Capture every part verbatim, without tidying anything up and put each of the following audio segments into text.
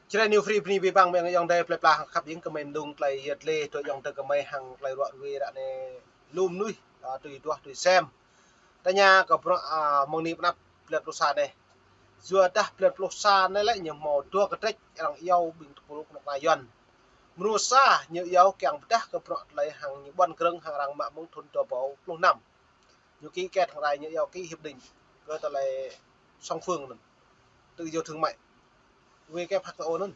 Čơđai New Free bơni abih bang mơ̆ng ayŏng adơi plơi pla hăng khăp ing kơ mơi mơ̆ng dŏ tơlơi yet lĕ tui ayŏng adơi kơ mơi hăng tơlơi ruă ruai ră anai lŏm nuih, a, tui duah tui sem. Tơña kơ bruă, a, mơ̆ng anai pơ anăp blan pluh sa anai. Yua dah blan pluh sa anai lĕ ñu hmâo dua kơtrĕč arăng iâu ƀing tơpul kơnuk kơna Yuan. Mrô sa ñu iâu kiăng pơdah kơ bruă tơlơi hăng ñu ƀuăn krơ̆ng hăng arăng mă mơ̆ng thun dua rơbâo pluh năm. Ñu ký kết hăng rai ñu iâu ký hiệp định kơ tơlơi song phương anŭn. Tự do thương mại. W K H T O anŭn.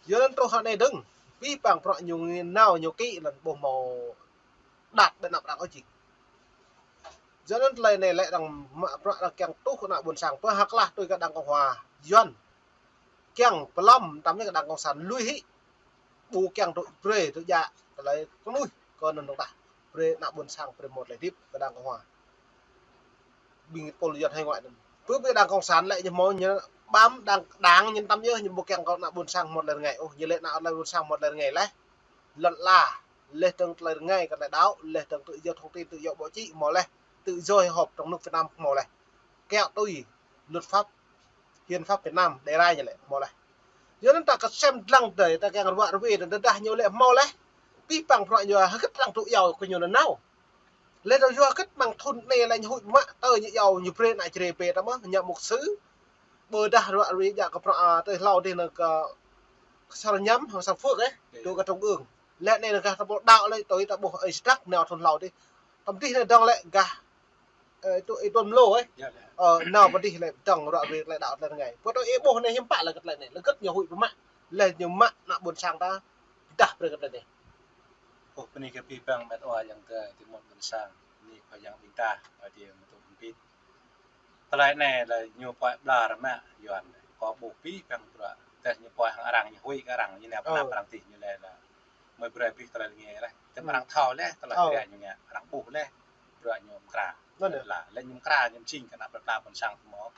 Yua anŭn truh ră anai dơ̆ng. Abih bang bruă ñu nao ñu ký anŭn ƀu hmâo đăt ƀơi anăp arăng ôh jing. Yua anŭn tơlơi anai lĕ arăng mă bruă arăng kiăng tuh kơ ană ƀôn sang pơhơk lah tui kơ đảng Cộng hòa Yuan. Kiăng pơlŏm tăm anai kơ đảng Cộng sản lui hĭ. Ƀu kiăng tŭ brơi tŭ djă tơlơi kơnuih kơ anŭn dơ̆ng tah. Brơi ană ƀôn sang brơi hmâo tơlơi hơdip kơ đảng Cộng hòa. Ƀing tơpul Yuan hải ngoại anŭn. Pơ ƀing đảng Cộng sản lĕ ñu hmâo ñu ƀăm đảng, đảng ñu tăm yơh ñu ƀu kiăng kơ ană ƀôn sang hmâo tơlơi rơngai ôh, ñu lĕ ană ƀôn sang hmâo tơlơi rơngai laih. Lŏn ala, laih dơ̆ng tơlơi rơngai kơ tơlơi đaŏ, laih dơ̆ng tự do thông tin, tự do báo chí hmâo laih, tự do hội họp trong nước Việt Nam hmâo laih. Kiăo tui luật pháp, hiến pháp Việt Nam đề ra ñu lĕ hmâo laih. Yua anŭn ta kơsem dlăng tơdơi, ta kiăng ruă ruai tơdơi dah ñu lĕ hmâo laih. Abih bang bruă ñu hơget arăng tŭ iâu kơ ñu nanao. Laih dơ̆ng yua hơget mơ̆ng thun anai lĕ ñu huĭ mă tơ ñu iâu ñu brơi ană Jrai pĕ ta mơ̆, ñu mục sư. Ƀôdah ruă ruai djă kơ bruă, a, tơlơi hlâo dih anŭn kơ Ksor Nhăm, hăng Sang Phước, ơ, tŭ kơ trung ương. Lĕ anai anŭn gah tơpul đaŏ lĕ tui ta ƀuh ơi Sdak nao thun hlâo dih. Tăm dih anai dơ̆ng lĕ gah, ơ, tŭ, ơ, Tuan Mlô, ơ. Ơ, nao pơ dih lĕ dơ̆ng ruă ruai tơlơi đaŏ tơlơi rơngai. Pơ tơlơi ih ƀuh anai hiư̆m pă lĕ kơ tơlơi anai. Lĕ hơget ñu huĭ pơmă. Laih ñu mă ană ƀôn sang ta. Dah brơi kơ tơlơi anai. Ơ, bơni kơ abih bang met wa ayŏng adơi tơmŭt ƀôn sang. Bơni kơ Yang ƀing ta, adơi mơtŭ pơmpit. Tơlơi anai lĕ ñu pơhiăp ƀlŏr mă Yuan. Kâo ƀuh abih bang bruă. Tơdah ñu pơhiăp hăng arăng ñu huĭ kơ arăng ñu nao pơ anăp arăng tih ñu lĕ lĕ. Mơi brơi abih tơlơi rơngai laih. Tơdah arăng thâo laih, tơlơi rơngai ñu ngă, arăng ƀuh laih. Bruă ñu mơkra. Anŭn yơh. Lĕ ñu mơkra ñu mơjing kơ ană plơi pla ƀôn sang tơmơ̆.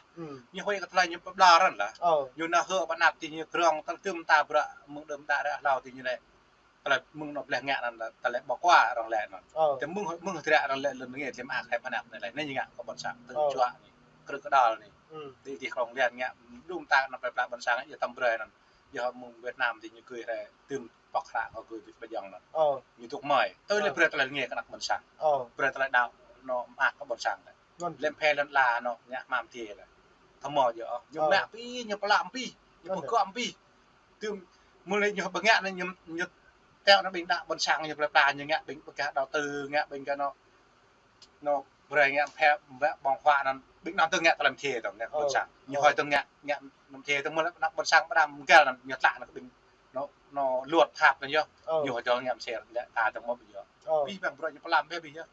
Ñu huĭ kơ tơlơi ñu pơhiăp ƀlŏr anŭn lah. Ñu nao hơ̆ pơ anăp tih ñu krong tơl tơm ta bruă mơ̆ng đưm đă ră hlâo tih ñu lĕ. Tơlơi mơ̆ng anŏ bleh ngă anŭn lĕ tơlơi ƀu kơwa arăng lĕ anŭn. Tơdah mơ̆ng, mơ̆ng tơdră arăng lĕ lŏn rơngai tơlơi mơak hrĕp anăp anai lĕ. Anai ñu ngă kơ ƀôn sang. Tơl čuă anai. Krư̆ kơđăl anai. Dih, dih krong lian ngă, đưm ta anŏ plơi pla ƀôn sang ñu tăm brơi anŭn. Yua mơ̆ng Việt Nam tih ñu gơ̆ hrĕ tơm pŏk hră kơ gơ̆ dih pơjing anŭn. Ñu tŭk mơi. Tơl lĕ brơi tơlơi rơngai kơ ană ƀôn sang. Brơi tơlơi đaŏ anŏ mơak kơ ƀôn sang lĕ. Lĕ phe lŏn ala anŏ ngă hmam tiê lĕ. Tơmơ̆ yơh. Ñu ngă abih, ñu pơlăm abih, ñu pơgŏm abih. Tơm mơ̆ng lĕ ñu ƀu ngă anai ñu, ñu teo anai ƀing đaŏ ƀôn sang ñu plơi pla ñu ngă ƀing pơgah đầu tư ngă ƀing kơ anŏ, anŏ brơi ngă phe ƀơ̆ng huă anŭn ƀing anŭn tơl ngă tơlơi mơthê tơl ngă ƀôn sang. Ñu hơi tơl ngă, ngă mơthê tơl mơ̆ng lĕ ană ƀôn sang ƀrăm găl anŭn ñu tlă anŭn ƀing anŏ, anŏ luật pháp anŭn yơh. Ñu hơi tơl ngă mơthê lĕ ta tơl mơ̆ ƀing yơh. Abih bang bruă ñu pơlăm abih abih yơh.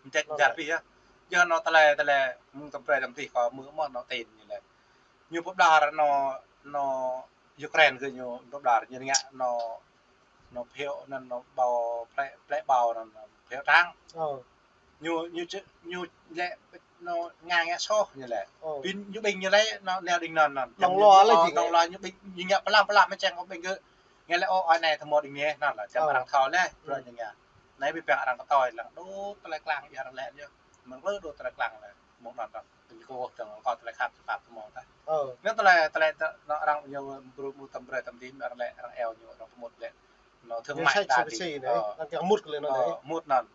Mơdĕt mơdar abih yơh. Yơh anŏ tơlơi, tơlơi mơ̆ng tăm brơi tăm dih kâo hmư̆ mơ̆n anŏ tin ñu lĕ. Ñu pơhiăp ƀlŏr anŏ, anŏ Ukraine gơ̆ ñu pơhiăp ƀlŏr ñu ngă anŏ, anŏ phiêu anŭn anŏ ƀâo plĕ, plĕ ƀâo anŭn phiêu trắng. Ñu, ñu či, ñu lĕ anŏ ngă ngă soh ñu lĕ. Ƀing ñu ƀing ñu lĕ anŏ nao đing anŭn anŭn. Dŏng lo lĕ ñu ƀing ñu ngă pơlăm pơlăm mơ̆ čang kơ ƀing gơ̆. Ngă lĕ ôh, ơi anai tơmơ̆ đing anai anŭn lah. Čang arăng thâo lĕ, bruă ñu ngă. Anai abih bang arăng kơtoi lăng đôč tơlơi klang yơh arăng lĕ yơh. Mơ̆ng lĕ đôč tơlơi klang lĕ. Mơ̆ng anŭn anŭn. Ƀing kâo wơ̆t tơ̆ng kâo tơlơi khăp sơpap tơmơ̆ tah. Anŭn tơlơi, tơlơi anŏ arăng ñu brơi mŭt tăm brơi tăm dih arăng lĕ arăng iâu ñu arăng pơmŭt lĕ. Anŏ thương mại đa đi. Arăng kiăng mŭt kơ lĕ anŭn. Mŭt anŭn.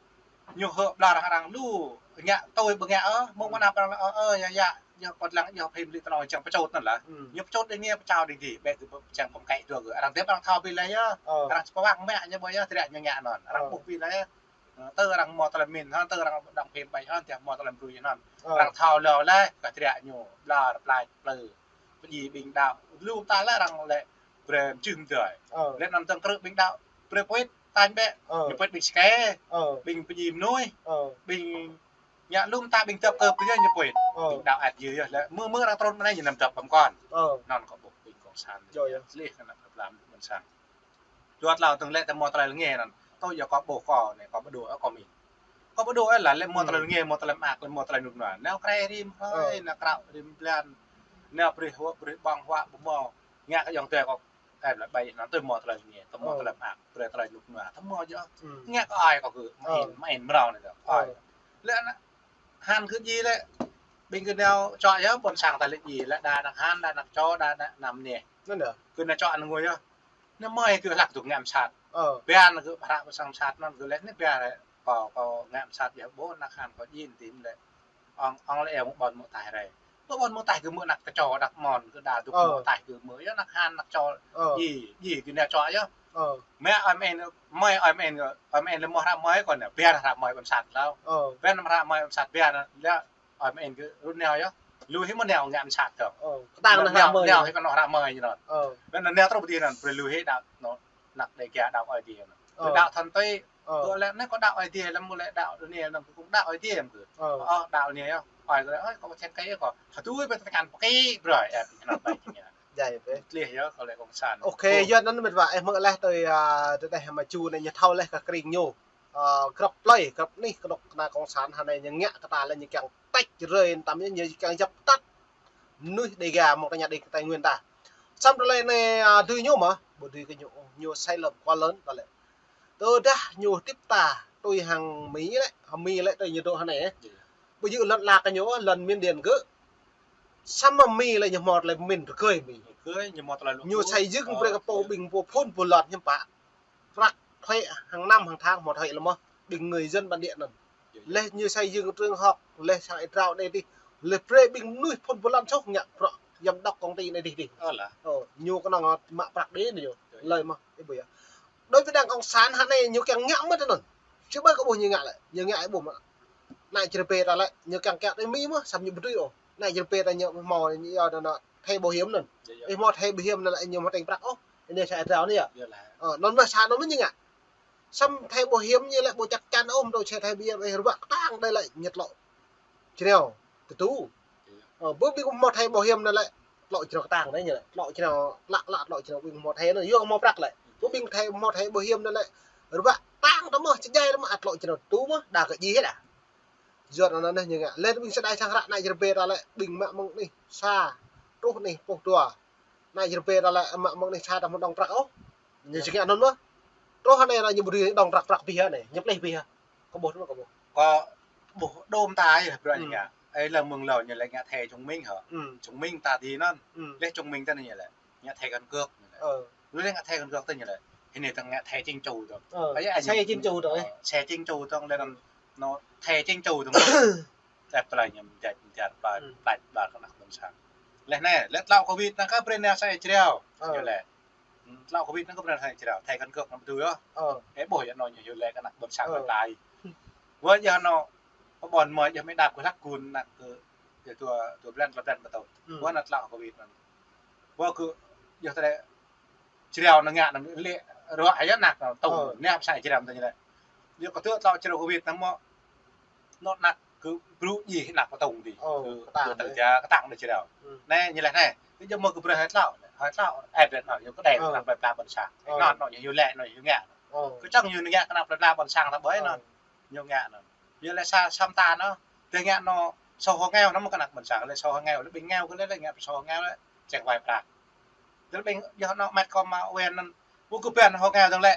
Ñu hơ̆ ƀlŏr arăng lu ngă tui ƀu ngă ôh, mơ̆ng mơnă arăng lĕ ơ, ơ, yă, yă, yă kơt lăng yă phim lĕ tơlơi čang pơčôt anŭn lah. Ñu pơčôt đing anai pơčao đing dih, ƀĕ gơ̆ čang pơm kaĭ dua gơ̆. Arăng dep arăng thâo abih lĕ yơh. Arăng čơpơwang mă ñu ƀu yơh, tơdră ñu ngă anŭn. Arăng ƀuh abih lĕ yơh. Tơl arăng hmâo tơlơi min hă, tơl arăng đăng phim ƀai hă, tơl hmâo tơlơi brơi hă. Arăng thâo lŏ lĕ, kơ tơdră ñu, ƀlŏr, plač, plư. Pơdjai ƀing đaŏ, lu ta lĕ arăng lĕ, brơi mơčưh mơdơi. Lĕ anŭn tơ̆ng krư̆ ƀing đaŏ, brơi pơwĭt, tañ ƀĕ. Ñu pơwĭt ƀing ske, ƀing pơdjai mơnuih, ƀing ngă lu ta ƀing tơp kơ pơdjai ñu pơwĭt. Ƀing đaŏ ăt yơh yơh lĕ, mơ̆ mơ̆ arăng trŭn mơ̆n anai ñu năm tơp pơm kon. Anŭn kâo ƀuh ƀing cộng sản. Čih kơ ană plơi pla ƀôn sang. Juăt hlâo tơ̆ng lĕ tơmơ̆ tơlơi rơngai anŭn. Tui yua kâo ƀuh kâo anai, kâo pơđu, ơ, kâo min. Kâo pơđu, ơ, lah, lĕ mơ̆ tơlơi rơngai, mơ̆ tơlơi mơak, lĕ mơ̆ tơlơi rơnŭk rơnua. Nao kreh rĭm hrơi, nao krao rĭm blan. Nao brơi huă, brơi ƀơ̆ng huă, ƀu hmâo. Ngă kơ ayŏng adơi kâo, ơ, lah, ƀai anŭn tui mơ̆ tơlơi rơngai, tơmơ̆ tơlơi mơak, brơi tơlơi rơnŭk rơnua. Tơmơ̆ yơh. Ngă kơ ai kâo gơ̆, main, main mrâo anai kâo. Ai. Lĕ anŭn, hăng gơ̆ djai lĕ. Ƀing gơ̆ nao čuă yơh, ƀôn sang ta lĕ djai lĕ, đa anăk hăng, đa anăk čô, đa anăk anăm anai. Anŭn yơh. Kơ anai čŏk anŭn ngui yơh. Anai mơi kơ hlăk tŭ ngă mơsat. Ơ. Bia anŭn kơ hră pơ sang mơsat anŭn kơ lĕ anai bia rĕ. Kâo, kâo ngă mơsat yơh ƀô̆ anăk han kâo jing tim lĕ. Ong, ong lĕ ƀôn mơ̆ taih rĕ. Ƀôn mơ̆ taih kơ mơ̆ anăk kơčô đăk mơ̆n kơ đa dŭk mơ̆ taih kơ mơ̆ yơh anăk han anăk čô. Ơ. Jing, jing kơ anai čŏk yơh. Ơ. Mơi ơi mơi, mơi ơi mơi, ơi mơi lĕ mơ̆ hră mơi kơ anai. Bia hră mơi ƀôn sang hlâo. Ơ. Bia hră mơi ƀôn sang bia anŭn lĕ ơi mơi kơ run nao yơh. Lu hĭ mơ̆ nao ngă mơsat tŏ. Ơ, kơtang nao hră mơi. Nao hĭ kơ nao hră mơi ñu anŭn. Ơ. Anŭn nao truh pơ adih anŭn, brơi lu hĭ đaŏ anŭn, anăk Dêga đaŏ Ơi Adai anŭn. Ơ. Brơi đaŏ thâo tui. Ơ. Kơ lĕ anai kâo đaŏ Ơi Adai, lĕ mơ̆ lĕ đaŏ dunia anŭn kơ kâo đaŏ Ơi Adai mơ̆ kơ. Ơ. Ơ, đaŏ dunia yơh. Ơi kơ lĕ, ơi, kâo pơthĕt kơ ih kâo. Hơdui pơ tơkan pơkĭ brơi, ơ, ñu anŭn ƀai ñu. Jai pơ. Tơlih yơh, kâo lĕ cộng sản. Ôkê, yua anŭn mĕt wa, ih hmư̆ laih tui, a, tơdeh mơ̆ ču anai ñu thâo laih kơ krĭng ñu. Ơ, grăp plơi, grăp anih, kơnuk kơna cộng sản hơnai ñu ngă kơ ta lĕ ñu kiăng tĕč rơi tam ñu, ñu kiăng djăp tăt mơnuih Dêga mơ̆ng ta ñu đĭ kơ Tây Nguyên ta. Samơ̆ tơlơi anai, a, dưi ñu mơ̆, ƀu dưi kơ ñu, ñu sai lầm quá lớn ta lĕ. Tơdah ñu hơdip ta tui hăng Mi lĕ, hăng Mi lĕ tui ñu dŏ hơnai. Ƀu djơ̆ lŏn ala kơ ñu, lŏn Miên Điên gơ̆. Samơ̆ Mi lĕ ñu hmâo tơlơi pơmĭn rơgơi Mi. Rơgơi, ñu hmâo tơlơi lŏ ñu kơ. Xây dựng brơi kơ pô ƀing pô phun pô lŏn hiư̆m pă. Prăk thuế hàng năm hàng tháng hmâo thuế lĕ mơ̆, ƀing người dân bản địa anŭn. Lĕ ñu xây dựng trường học, lĕ sang ih drao anai adih. Lĕ brơi ƀing mơnuih phun pô lŏn soh ngă bruă giám đốc công ty anai adih adih. Ơ lah. Ơ, ñu kơnơ̆ng mă prăk đĭ ñu. Lơi mơ̆, ih ƀuh yơh. Đối với đảng cộng sản hơnai ñu kiăng ngă mơ̆ tơ anŭn. Či ƀai kơ ƀuh ñu ngă lĕ, ñu ngă ih ƀuh mơ̆. Anai Jrai Bê ta lĕ, ñu kiăng kiăng tui Mi mơ̆, samơ̆ ñu ƀu dưi ôh. Anai Jrai Bê ta ñu hmâo ñu yua anŭn thẻ bảo hiểm anŭn. Ih hmâo thẻ bảo hiểm anŭn lĕ ñu hmâo tơ̆ng prăk ôh. Anai sa ih drao anai yơh. Ơ, anŭn mơ̆ sa anŭn mơ̆ ñu ngă. Samơ̆ thẻ bảo hiểm ñu lĕ ƀu chắc chắn ôh, mơ̆ dŏ sa thẻ bảo hiểm ih ruă kơtang đơi lĕ ñu tlŏ jrao tơdu. Ơ, ƀu ƀing hmâo thẻ bảo hiểm anŭn lĕ tlŏ jrao kơtang đơi ñu lĕ. Tlŏ jrao klă klă tlŏ jrao ƀing hmâo thẻ anŭn yua hmâo prăk lĕ. Ƀu ƀing thẻ hmâo thẻ bảo hiểm anŭn lĕ ruă kơtang tơ mơ̆, či jai tơ mơ̆, a tlŏ jrao tơdu mơ̆, đa kơ jih đa. Yua anŭn anai ñu ngă. Lĕ ƀing sơdai sang hră anai Jrai Bê ta lĕ ƀing mă mơ̆ng anih sa truh anih pô dua. Anai Jrai Bê ta lĕ mă mơ̆ng anih sa ta hmâo dŏng prăk ôh. Ñu či ngă anŭn mơ̆. Truh anai ñu ƀu dưi dŏng prăk prăk pih anai, ñu plih pih. Kâo ƀuh mơ̆ kâo ƀuh. Kâo ƀuh đôm ta yơh bruă ñu ngă. Ơ, lĕ mơ̆ng hlâo ñu lĕ ngă thẻ chứng minh hă. Chứng minh ta dưi anŭn. Lĕ chứng minh ta anai ñu lĕ ngă thẻ căn cước ñu lĕ. Ơ. Lu lĕ ngă thẻ căn cước ta ñu lĕ. Hơnai ta ngă thẻ chính chủ tŏ. Ơ, thẻ chính chủ tŏ. Ơ, thẻ chính chủ tŏ lĕ anŭn, anŭn thẻ chính chủ tŏ. Tep tơlơi ñu mơjăt mơjăt ƀlai ƀlai kơ anăk ƀôn sang. Lĕ anai, lĕ tlŏ covid anŭn kơ brơi anai sa ih jrao. Ơ. Ñu lĕ. Tlŏ covid anŭn kơ brơi anai sa ih jrao. Thẻ căn cước anŭn tơdu yơh. Ơ. Ih ƀuh yơh anŭn ñu hyu lĕ kơ anăk ƀôn sang ƀlai. Wơ̆t yơh anŭn, pơ ƀôn mơi yơh mơi đăp kơ hlăk kun anăk kơ, kơ dua, dua blan, dua blan pơtô. Wơ̆t anŭn tlŏ covid anŭn. Wơ̆t kơ, yơh tơlơi jrao anŭn ngă anŭn lĕ ruă yơh anăk anŭn tŭng. Ơ. Anai pơ sa ih jrao tơ ñu lĕ. Yơh kơ tŭ tlŏ jrao covid anŭn mơ̆. Anŭn anăk kơ brŭ jih anăk pơtŭng dih. Ơ, kơ, kơtang kơ tơl đơi. Ja, kơtang đơi jrao. Anai ñu lĕ anai. Kơ jơ̆ mơ̆ kơ brơi hơtai tlŏ. Hơtai tlŏ. Ơ, brơi anŭn ñu kơ đei anăk plơi pla ƀôn sang. Anŭn, anŭn ñu lĕ, anŭn ñu ngă. Kơ čang ñu ngă kơ anăk plơi pla ƀôn sang ta ƀơi anŭn. Ñu ngă anŭn. Yua lĕ sa, sa mơta anŭn. Tơdah ngă anŭn soh hơngeo anŭn mơ̆ kơ anăk ƀôn sang, lĕ soh hơngeo, lĕ ƀing hơngeo kơ lĕ, lĕ ngă soh hơngeo lĕ, čang wai prăk. Tơdah ƀing yơh anŭn mĕt kơ mă wen anŭn, ƀu kơ ƀing hơngeo dơ̆ng lĕ.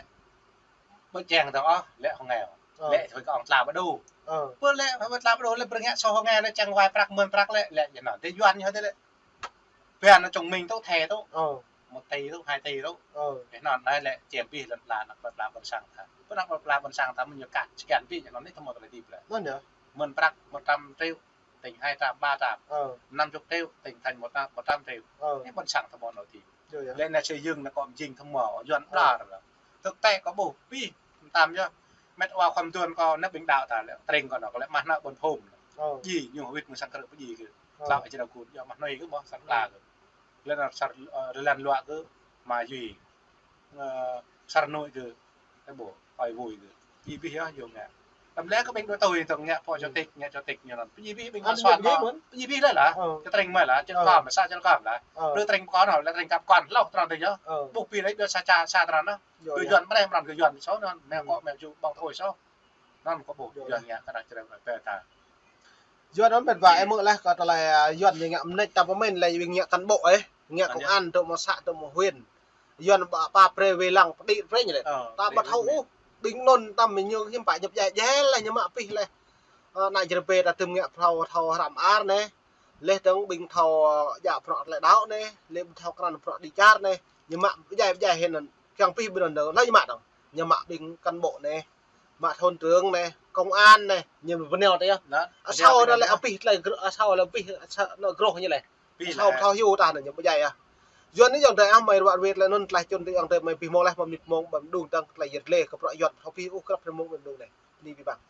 Ƀu čang dơ̆ng ôh, lĕ hơngeo. Ơ. Lĕ thôi kơ ong tla ƀu đu. Ơ. Ƀu lĕ, ƀu tla ƀu đu lĕ brơi ngă soh hơngeo lĕ, čang wai prăk, mơ̆n prăk lĕ, lĕ yơh anŭn. Tơdah Yuan ñu hơtai lĕ. Ƀing anŭn chứng minh tŏ thẻ tŏ. Ơ. Một tỷ tŏ, hai tỷ tŏ. Ơ. Ih anŭn anai lĕ, čem pih lŏn ala anăk plơi pla ƀôn sang ta. Kơ anăk plơi pla ƀôn sang ta mơ̆ ñu kah, sekian pih, anŭn anai tơmơ̆ tơlơi hơdip lĕ. Anŭn yơh. Mơ̆n prăk một trăm triệu, tỉnh hai trăm, ba trăm. Ơ. Năm chục triệu, tỉnh thành một trăm, một trăm triệu. Ơ. Anai ƀôn sang ta mơ̆ anŭn hơdip. Yơh, yơh. Lĕ anai xây dựng anai kơ mơjing tơmơ̆, Yuan ƀlŏr lĕ. Thực tế kơ ƀuh pih, tam yơh. Mĕt wa khŏm tuan kơ anai ƀing đaŏ ta lĕ, tring kơ anŭn kơ lĕ mah anăk ƀôn phung. Ơ. Jing ñu wĭt mơ̆ng sang krư̆ pơjing kơ. Ơ. Tlŏ jrao kơ, yơh mah anai kơ ƀuh sang pla kơ. Lĕ anŭn sar, ơ, rơlan luă kơ, ma jui. Ơ, sar nuih kơ, ơ ƀuh, ơi vui kơ. Pơjing pih yơh, yua ngă. Tơm lĕ kơ ƀing đuaĭ tui tơ̆ng ngă phó chủ tịch, ngă chủ tịch ñu anŭn. Pơjing pih ƀing ma suan mơ̆n. Pơjing pih lĕ lah. Ơ. Kơ tring mơi lah, čơl kơm, sa čơl kơm lah. Ơ. Brơi tring pơkŏn hŏ, lĕ tring kăp kŏn, hlâo tơnăn tơ yơh. Ơ. Ƀuh pih lĕ đuaĭ sa ča, sa tơnăn. Yơh, yơh. Đuaĭ Yuan mơ̆ anai, mơ̆n kơ Yuan, sô anŭn, mĕ kơ, mĕ ju ƀơ̆ng thoi sô. Anŭn kơ ƀuh, yơh. Yuan ngă kơ anăk Jrai Bê ta. Yua anŭn mĕt wa ih hmư̆ laih kơ tơlơi, a, Yuan ñu ngă mơneč ta pơmĭn lĕ ƀing ngă cán bộ ih, ngă công an dŏ mơ̆ xã dŏ mơ̆ huyện. Yuan ƀă pap brơi wai lăng pơđĭ brơi ñu lĕ. Ơ, ta ƀu thâo ôh, ƀing anŭn tam ñu hiư̆m pă ñu pơdjai djai lĕ ñu mă pih lĕ. Ơ, anăk Jrai Bê ta tơm ngă phrâo thâo hrăm ar anai. Leh dơ̆ng ƀing thâo, ơ, djă bruă tơlơi đaŏ anai, leh ƀing thâo krăn bruă đi čar anai, ñu mă pơdjai pơdjai hĭ anŭn, kiăng pĭ ƀing anŭn, leh ñu mă dơ̆ng. Ñu mă ƀing cán bộ anai, mă thôn trưởng anai, công an anai, ñu pơneo tơ yơh. Asâo anŭn lĕ pĭ tơlơi gr-, asâo lĕ pĭ, asâo anŭn groh ñu leh. Asâo thâo hyu tah anŭn ñu pơdjai yơh. Yua anai ayŏng adơi ah, mơi ruă ruet tơlơi anŭn tơlơi čun tơ ayŏng adơi mơi pĭ mông leh, mơ̆ng mơnit mông ƀơi mơđung dơ̆ng tơlơi yơr lĕ kơ bruă Yuan thâo pĭ ôh krăp mơ̆ng mơđung anai. Bơni abih bang.